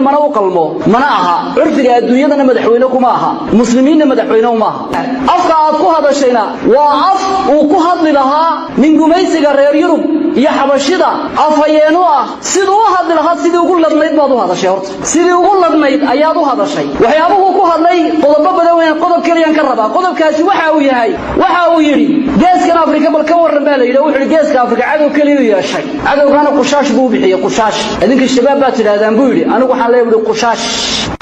Mana u qalmo, mana aha. Curfiga adduunyadana madaxweyne kuma aha, muslimiinna madaxweyne uma aha. Afka aad ku hadashayna waa af uu ku hadli lahaa nin gumaysiga reer Yurub iyo Xabashida afhayeenu ah. Siduu u hadli lahaa, sidii ugu ladnayd baad u hadashay. Horta sidii ugu ladnayd ayaad u hadashay. Waxyaabuhuu ku hadlay qodobo badan weyn, qodob keliyaan ka rabaa. Qodobkaasi waxa uu yahay, waxa uu yidhi: "Geeskan Afrika bal ka warran," baa la yidhi. Wuxuu yidhi: "Geeska Afrika cadow keliyuu yeeshay, cadowgaana Qushaash buu u bixiyey." Qushaash idinka Shabaab baad tidhaahdaan, buu yidhi. Anigu waxaan leeyahay, buhi, Qushaash.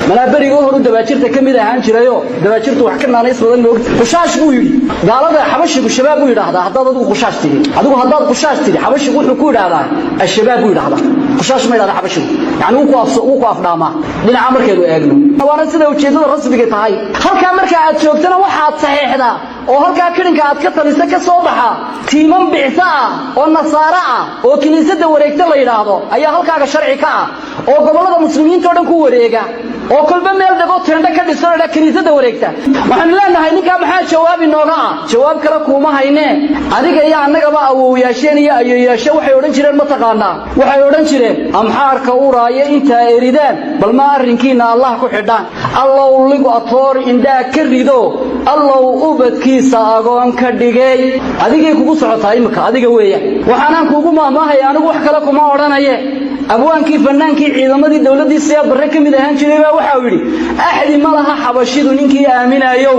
Malaa berigii horu dabaajirta ka mid ahaan jirayo, dabaajirtu wax ka naanays badan moogta. Qushaash buu yidhi. Gaalada Xabashigu Shabaab buu yidhaahdaa. Haddaad adigu Qushaash tidhi, adigu haddaad Qushaash tidhi, Xabashigu wuxuu ku yidhaahdaa Ashabaab buu yidhaahdaa. Qushaash ma yidhahda Xabashigu. Yacni wuu ku afdhaamaa dhinaca markaynu eegno, waana sida ujeeddada rasmiga tahay. Halkaa marka aad joogtana waxaad saxiixdaa oo halkaa kirinka aad ka talisa ka soo baxa tiiman bicsa ah oo nasaaro ah oo kiniisadda wareegta la yidhaahdo ayaa halkaaga sharci ka ah, oo gobollada muslimiinta o dhan ku wareega, oo kolba meel dego, teendho ka dhisan oo kiniisadda wareegta. Waxaanu leenahay, ninkaa maxaa jawaab inooga ah? Jawaab kale kuuma haynee, adiga iyo annagaba awowyaasheen iyo ayoyaashe waxay odhan jireen, ma taqaanaa? Waxay odhan jireen: "Amxaarka uraaya intaa eridaan, bal ma arrinkiinna Allah ku xidhaan. Allow ligu atoor indhaa ka rido, Allow ubadkiisa agoon ka dhigay." Adigay kugu socotaa imika, adiga weeyaan. Waxaanaan kuugu maahmaahaya, anigu wax kale kuma odhanaye, abwaankii, fanaankii, ciidamadii dowladdii Siyaad Barre ka mid ahaan jiray baa waxau yidhi: "Axdi ma laha Xabashidu ninkii aaminayow,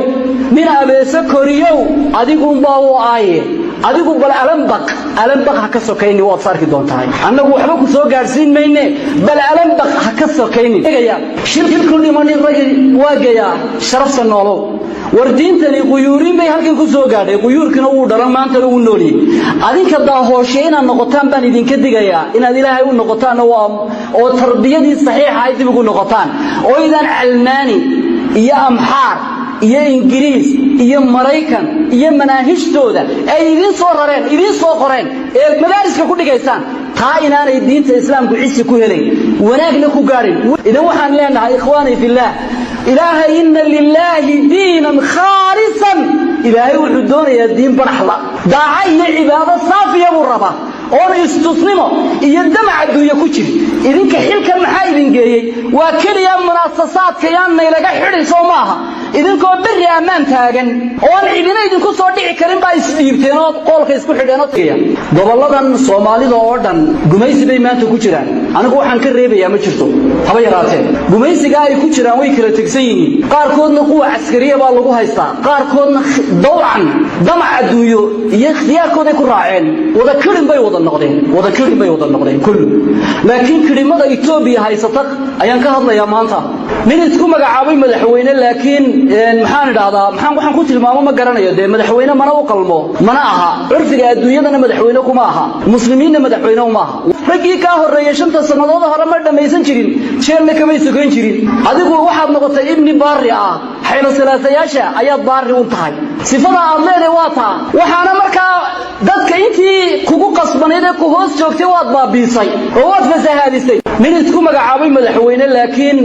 nin abeeso koriyow, adigunbaa u aaye. Adigu bal Alambaq, Alambaq ha ka sokayni, waad sarki doontahay. Annagu waxba ku soo gaadhsiin mayne, bal Alambaq ha ka sokaynin. Shilku dhimanin ragi waa gayaa sharafsa noolow." War diintani quyuuriin bay halkan ku soo gaadhay, quyuurkiina wuu dhalan, maantana wuu nooliyey. Adinka daahooshe inaad noqotaan baan idinka digayaa. Inaad Ilaahay u noqotaanna waa oo tarbiyadii saxiixa ay dib ugu noqotaan, oo idaan calmaani iyo Amxaar iyo Ingiriis iyo Maraykan iyo manaahijtooda ay idiin soo rareen, idiin soo qoreen ee madaariska ku dhigaysaan, taa inaanay diinta Islaamku cisi ku helayn, wanaagna ku gaadhin. Idan waxaan leenahay, ikhwaanii fillaah, Ilaahay inna lilaahi diinan khaalisan. Ilaahay wuxuu doonayaa diin baraxla, daaca iyo cibaado saafiya buu rabaa, oona istusnimo iyo damac adduunye ku jiri. Idinka xilkan maxaa idin geeyey? Waa keliya munaasasaadka yaan naylaga xidhin, soo maaha? Idinkoo berri ammaan taagan oon cidina idinku soo dhici karin baa isdhiibteen oo qoolka isku xidheen. Gobolladan Soomaalida oo dhan gumaysi bay maanta ku jiraan. Anigu waxaan ka reebayaa ma jirto, haba yaraatee. Gumaysigaa ay ku jiraan way kala tegsan yihiin. Qaarkoodna kuwa caskariya baa lagu haystaa, qaarkoodna dawcan damac adduunyo iyo ikhtiyaarkooday ku raaceen. Wada kirin bay wada noqdeen, wada kirin bay wada noqdeen kullu. Laakiin kirimada Itoobiya haysata ayaan ka hadlayaa maanta. Nin isku magacaabay madaxweyne, laakiin maxaan idhaahdaa, maxaan waxaan ku tilmaamo ma garanayo. Dee madaxweyne mana u qalmo, mana aha. Curfiga adduunyadana madaxweyne kuma aha, muslimiinna madaxweyne uma aha. Raggii kaa horreeyey 5ta sannadood hore ma dhammaysan jirin, jeelna kamay sokan jirin. Adigu waxaad noqotay ibni baari ah, xaylo salaasayaasha ayaad baari u tahay. Sifada aad leedahay waa taa. Waxaana markaa dadka intii kugu qasbanayd ee ku hoos joogtay waad baabiisay oo waad fasahaadisay. Nin isku magacaabay madaxweyne, laakiin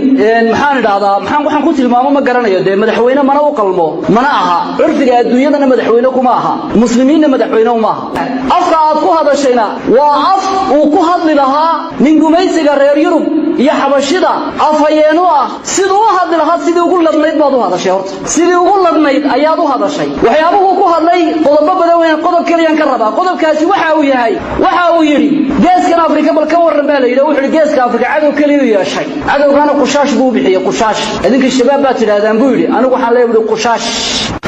maxaan idhaahdaa, maxaan waxaan ku tilmaamo ma garanayo. Dee madaxweyne mana u qalmo, mana aha. Curfiga adduunyadana madaxweyne kuma aha, muslimiinna madaxweyne uma aha. Afka aad ku hadashayna waa af uu ku hadli lahaa nin gumaysiga reer Yurub iyo Xabashida afhayeenu ah. Siduu u hadli lahaa, sidii ugu ladnayd baad u hadashay. Horta sidii ugu ladnayd ayaad u hadashay. Waxyaabuhuu ku hadlay qodobo badan weyn, qodob keliyaan ka rabaa. Qodobkaasi waxa uu yahay, waxa uu yidhi: "Geeskan Afrika bal ka warran," baa la yidhi. Wuxuu yidhi: "Geeska Afrika cadow keliyuu yeeshay, cadowgaana Qushaash buu u bixiyey." Qushaash idinka Shabaab baad tidhaahdaan, buu yidhi. Anigu waxaan leeyahay, buhi, Qushaash.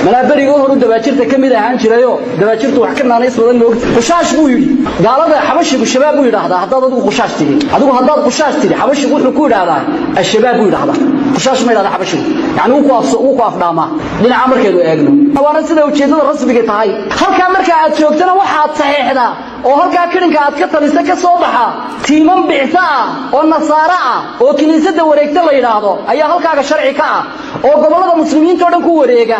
Malaa berigii horu dabaajirta ka mid ahaan jirayo, dabaajirtu wax ka naanays badan moogta. Qushaash buu yidhi. Gaalada Xabashigu Shabaab buu yidhaahdaa. Haddaad adigu Qushaash tidhi, adigu haddaad Qushaash tidhi, Xabashigu wuxuu ku yidhaahdaa Ashabaab buu yidhaahdaa. Qushaash ma yidhahda Xabashigu. Yacni wuu ku afdhaamaa dhinaca markaynu eegno, waana sida ujeeddada rasmiga tahay. Halkaa marka aad joogtana waxaad saxiixdaa oo halkaa kirinka aad ka talisa ka soo baxa tiiman bicsa ah oo nasaaro ah oo kiniisadda wareegta la yidhaahdo ayaa halkaaga sharci ka ah, oo gobollada muslimiinta o dhan ku wareega,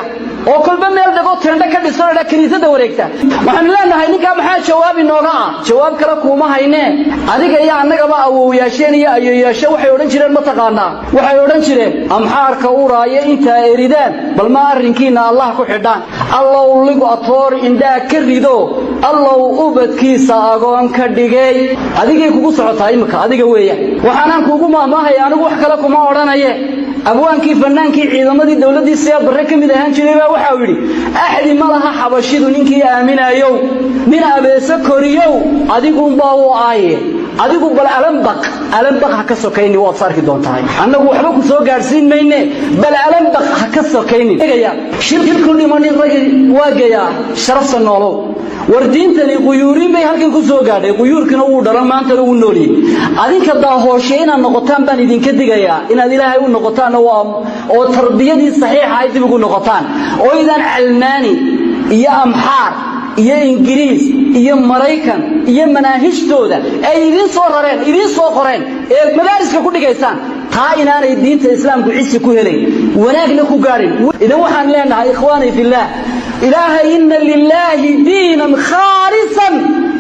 oo kolba meel dego, teendho ka dhisan oo kiniisadda wareegta. Waxaanu leenahay, ninkaa maxaa jawaab inooga ah? Jawaab kale kuuma haynee, adiga iyo annagaba awowyaasheen iyo ayoyaashe waxay odhan jireen, ma taqaanaa? Waxay odhan jireen: "Amxaarka uraaya intaa eridaan, bal ma arrinkiinna Allah ku xidhaan. Allow ligu atoor indhaa ka rido, Allow ubadkiisa agoon ka dhigay. Adigay kugu socotaa imika, adiga weeyaan. Waxaanaan kuugu maahmaahaya, anigu wax kale kuma odhanaye, abwaankii fanaankii ciidamadii dowladdii Siyaad Barre ka mid ahaan jiray baa waxau yidhi: "Axdi ma laha xabashidu ninkii aaminayow, nin abeeso koriyow, adiguunbaa u aaye. Adigu bal alambaq, alambaq ha ka sokayni, waad saarki doontahay. Annagu waxba ku soo gaadhsiin mayne, bal alambaq ha ka sokaynin. Shirku dhimanin ragi waa geyaa sharafsa noolow." War diintani quyuuriin bay halkan ku soo gaadhay, quyuurkiina wuu dhalan, maantana wuu nooliyey. Adinka daahooshe inaad noqotaan baan idinka digayaa, inaad Ilaahay u noqotaanna waa oo tarbiyadii saxiixa ay dib ugu noqotaan, oo idaan calmaani iyo Amxaar iyo Ingiriis iyo Maraykan iyo manaahijtooda ay idiin soo rareen, idiin soo qoreen, ee madaariska ku dhigaysaan, taa inaanay diinta Islaamku cisi ku helayn, wanaagna ku gaadhin. Idan waxaan leenahay, ikhwaani fillaah, Ilaahay inna lilaahi diinan khaalisan.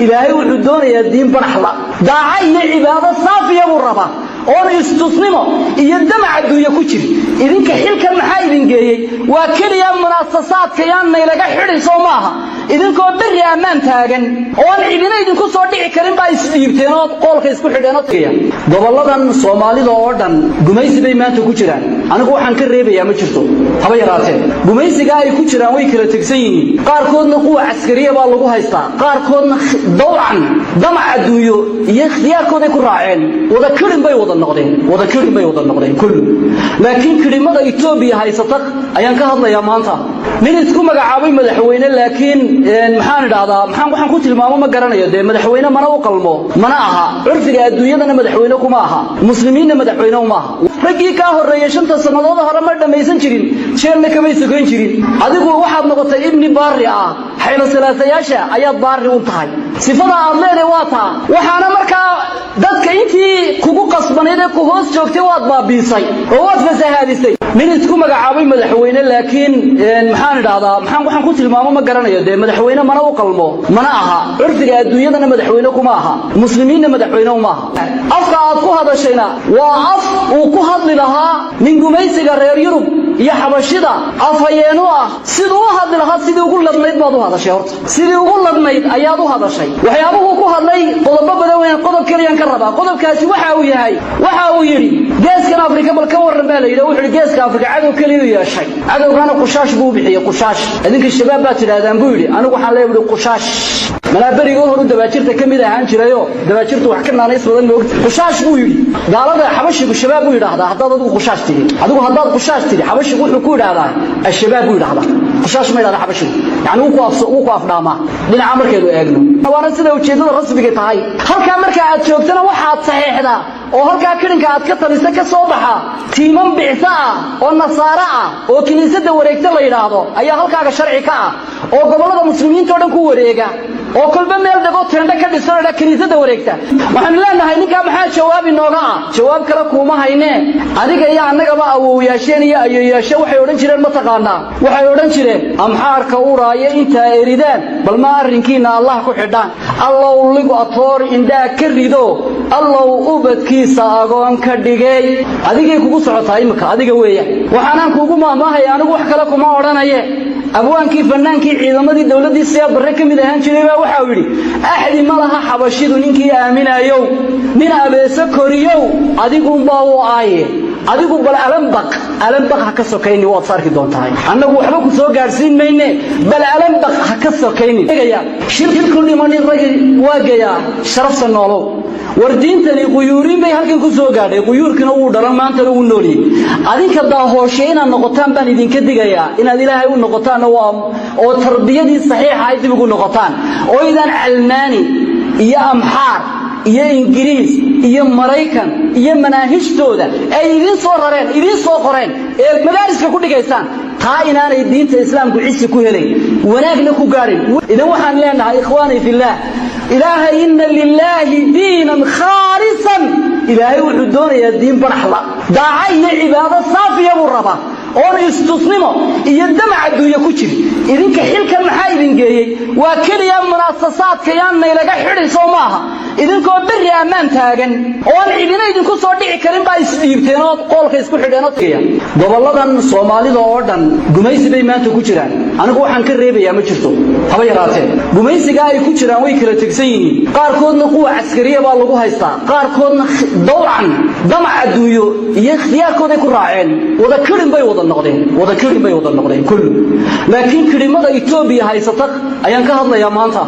Ilaahay wuxuu doonayaa diin baraxla, daaco iyo cibaado saafiya buu rabaa, oon istusnimo iyo damac adduunye ku jiri. Idinka xilkan maxaa idin geeyey? Waa keliya munaasasaadka yaan naylaga xidhin, soo maaha? Idinkoo berri ammaan taagan oon cidina idinku soo dhici karin baa isdhiibteen oo qoolka isku xidheen. Gobolladan Soomaalida oo dhan gumaysi bay maanta ku jiraan. Anigu waxaan ka reebayaa ma jirto, haba yaraateen. Gumaysiga ay ku jiraan way kala tegsan yihiin. Qaarkoodna quwa caskariya baa lagu haystaa, qaarkoodna dawcan damac adduunyo iyo ikhtiyaarkooday ku raaceen. Wada kirin bay wada noqdeen, wada kirin bay wada noqdeen kullu. Laakiin kirimada Itoobiya haysata ayaan ka hadlayaa maanta. Nin isku magacaabay madaxweyne, laakiin maxaan idhaahdaa, maxaan waxaan ku tilmaamo ma garanayo. Dee madaxweyne mana u qalmo, mana aha. Curfiga adduunyadana madaxweyne kuma aha, muslimiinna madaxweyne uma aha. Raggii kaa horreeyey 5ta sannadood hore ma dhammaysan jirin, jeelna kamay sokan jirin. Adigu waxaad noqotay ibni baari ah, xaylo salaasayaasha ayaad baari u tahay. Sifada aad leedahay waa taa. Waxaana markaa dadka intii kugu qasbanayd ee ku hoos joogtay waad baabiisay oo waad fasahaadisay. Nin isku magacaabay madaxweyne, laakiin maxaan idhaahdaa, maxaan waxaan ku tilmaamo ma garanayo. Dee madaxweyne mana u qalmo, mana aha. Curfiga adduunyadana madaxweyne kuma aha, muslimiinna madaxweyne uma aha. Afka aad ku hadashayna waa af uu ku hadli lahaa nin gumaysiga reer Yurub iyo xabashida afhayeenu ah. Siduu u hadli lahaa, sidii ugu ladnayd baad u hadashay. Horta sidii ugu ladnayd ayaad u hadashay. Waxyaabuhuu ku hadlay qodobo badan weeyaan, qodob keliyaan ka rabaa. Qodobkaasi waxa uu yahay, waxa uu yidhi: "Geeskan Afrika bal ka warran," baa la yidhi. Wuxuu yidhi: "Geeska Afrika cadow keliyuu yeeshay, cadowgaana qushaash buu bixiyey. Qushaash idinka shabaab baad tidhaahdaan," buu yidhi. "Anigu waxaan leeyahay," buhi, "qushaash." Malaa berigii horu dabaajirta ka mid ahaan jirayo, dabaajirtu wax ka naanays badan moogta. Qushaash buu yidhi. Gaalada xabashigu shabaab buu yidhaahdaa. Haddaad adigu qushaash tidhi, adigu haddaad qushaash tidhi, xabashigu wuxuu ku yidhaahdaa ashabaab buu yidhaahdaa. Qushaash ma yidhahda xabashigu, yacni wuu ku afdhaamaa dhinaca markaynu eegno. Waana sida ujeeddada rasmiga tahay. Halkaa marka aad joogtana waxaad saxeexdaa oo halkaa kirinka aad ka talisa ka soo baxa tiiman bicsa ah oo nasaaro ah oo kiniisadda wareegta la yidhaahdo ayaa halkaaga sharci ka ah, oo gobollada muslimiinta o dhan ku wareega, oo kolba meel dego, teendho ka dhisan oo kiniisadda wareegta. Waxaanu leenahay, ninkaa maxaa jawaab inooga ah? Jawaab kale kuuma haynee, adiga iyo annagaba awowyaasheen iyo ayoyaashe waxay odhan jireen, ma taqaanaa? Waxay odhan jireen: "Amxaarka uraaya intaa eridaan, bal ma arrinkiinna Allah ku xidhaan. Allow ligu atoor indhaa ka rido, Allow ubadkiisa agoon ka dhigay." Adigay kugu socotaa imika, adiga weeyaan. Waxaanaan kuugu maahmaahaya, anigu wax kale kuma odhanaye, abwaankii fanaankii ciidamadii dowladdii Siyaad Barre ka mid ahaan jiray baa waxau yidhi: "Axdi ma laha xabashidu ninkii aaminayow, nin abeeso koriyow, adiguunbaa u aaye. Adigu bal alambaq, alambaq ha ka sokayni, waad saarki doontahay. Annagu waxba ku soo gaadhsiin mayne, bal alambaq ha ka sokaynin. Shirku dhimanin ragi waa geyaa sharafsa noolow." War diintani quyuuriin bay halkan ku soo gaadhay, quyuurkiina wuu dhalan, maantana wuu nooliyey. Adinka daahooshe inaad noqotaan baan idinka digayaa, inaad Ilaahay u noqotaanna waa oo tarbiyadii saxiixa ay dib ugu noqotaan, oo idaan calmaani iyo Amxaar iyo Ingiriis iyo Maraykan iyo manaahijtooda ay idiin soo rareen, idiin soo qoreen, ee madaariska ku dhigaysaan, taa inaanay diinta Islaamku cisi ku helayn, wanaagna ku gaadhin. Idan waxaan leenahay, ikhwaani fillaah, Ilaahay inna lilaahi diinan khaalisan. Ilaahay wuxuu doonayaa diin baraxla, daaco iyo cibaado saafiya buu rabaa, Oon istusnimo iyo damac adduunye ku jirin. Idinka xilkan maxaa idin geeyey? Waa keliya munaasasaadka yaan naylaga xidhin, soo maaha? Idinkoo berri ammaan taagan oon cidina idinku soo dhici karin baa isdhiibteen oo qoolka isku xidheen. Gobolladan Soomaalida oo dhan gumaysi bay maanta ku jiraan. Anigu waxaan ka reebayaa ma jirto haba yaraatee. Gumaysigaa ay ku jiraan way kala tegsan yihiin. Qaarkoodna kuwa caskariya baa lagu haystaa, qaarkoodna dawcan damac adduunyo iyo ikhtiyaarkooday ku raaceen. Wada kirin bay wada noqdeen, wada kirin bay wada noqdeen kullu. Laakiin kirimada Itoobiya haysata ayaan ka hadlayaa maanta.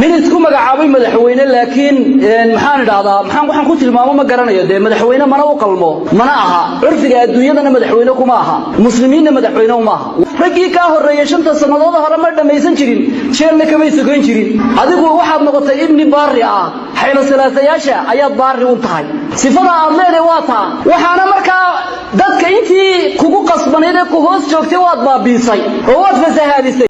Nin isku magacaabay madaxweyne, laakiin maxaan idhaahdaa, maxaan waxaan ku tilmaamo ma garanayo. Dee madaxweyne mana u qalmo, mana aha. Curfiga adduunyadana madaxweyne kuma aha, muslimiinna madaxweyne uma aha. Raggii kaa horreeyey 5ta sannadood hore ma dhammaysan jirin, jeelna kamay sogan jirin. Adigu waxaad noqotay ibni baari ah, xaylo salaasayaasha ayaad baari u tahay. Sifada aad leedahay waa taa. Waxaana markaa dadka intii kugu qasbanayd ee ku hoos joogtay waad baabiisay oo waad fasahaadisay.